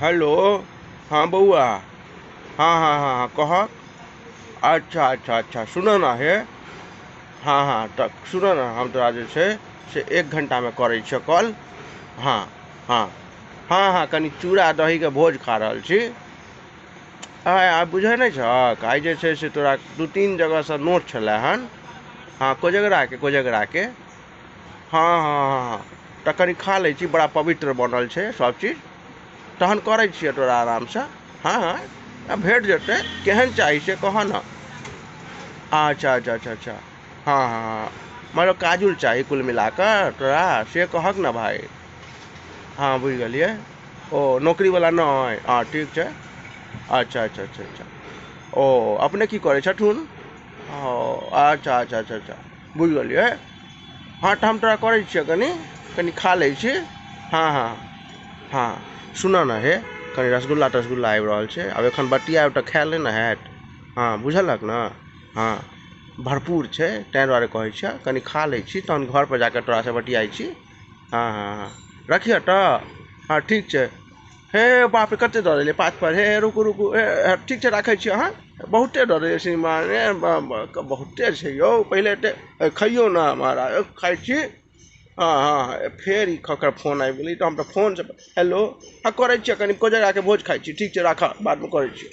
Hello. हँ बौआ। हँ हँ हँ हँ कहक। अच्छा अच्छा अच्छा, सुनऽ ने हे। हँ हँ, तऽ सुनऽ ने, हम तोरा जे छै से एक घण्टामे करै छियौ कॉल। हँ हँ हँ हँ, कनि चूड़ा दहीके भोज खा रहल छी। आइ आइ बुझै नहि छहक, आइ जे छै से तोरा दू तीन जगहसँ नोत छलए हन। हँ, कोजगराके कोजगराके। हँ हँ हँ हँ, तऽ कनि खा लै छी, बड़ा पवित्र बनल छै सभचीज। तहन करै छियै तोरा आरामसँ। हँ हँ, भेट जेतै। केहन चाही से कहऽ ने। अच्छा अच्छा अच्छा अच्छा। हँ हँ हँ, मतलब काजुल चाही कुल मिला कऽ तोरा, से कहक ने भाय। हँ, बुझि गेलियै। ओ नौकरीवला नहि। हँ, ठीक छै। अच्छा अच्छा अच्छा अच्छा। ओ अपने की करै छथुन? ओ अच्छा अच्छा अच्छा अच्छा, बुझि गेलियै। हँ, तऽ हम तोरा करै छियौ, कनि कनि खा लै छी। हँ हँ हँ, सुनऽ ने हे, कनि रसगुल्ला तसगुल्ला आबि रहल छै, आब एखन बतियाएब तऽ खायल नहि ने हैत। हँ, बुझलक ने। हँ, भरपूर छै, ताहि दुआरे कहै छिअह, कनि खा लै छी तहन घरपर जा कऽ तोरासँ बतियाइत छी। हँ हँ हँ, रखिअ तऽ। हँ, ठीक छै। हे बाप रे, कतेक दऽ देलियै पात पर। हे रुकू रुकू, हे ठीक छै, राखै छी। अहाँ बहुते दऽ देलियै श्रीमान। हे बहुते छै यौ, पहिले एतेक खइयौ ने महाराज, खाइ छी। हँ हँ, फेर ई ककर फोन आबि गेलै? तऽ हम तऽ फोनसँ। हेलो। हँ, करै छियै, कनि कोजगराके भोज खाइ छी। ठीक छै, राखह, बादमे करै छियै।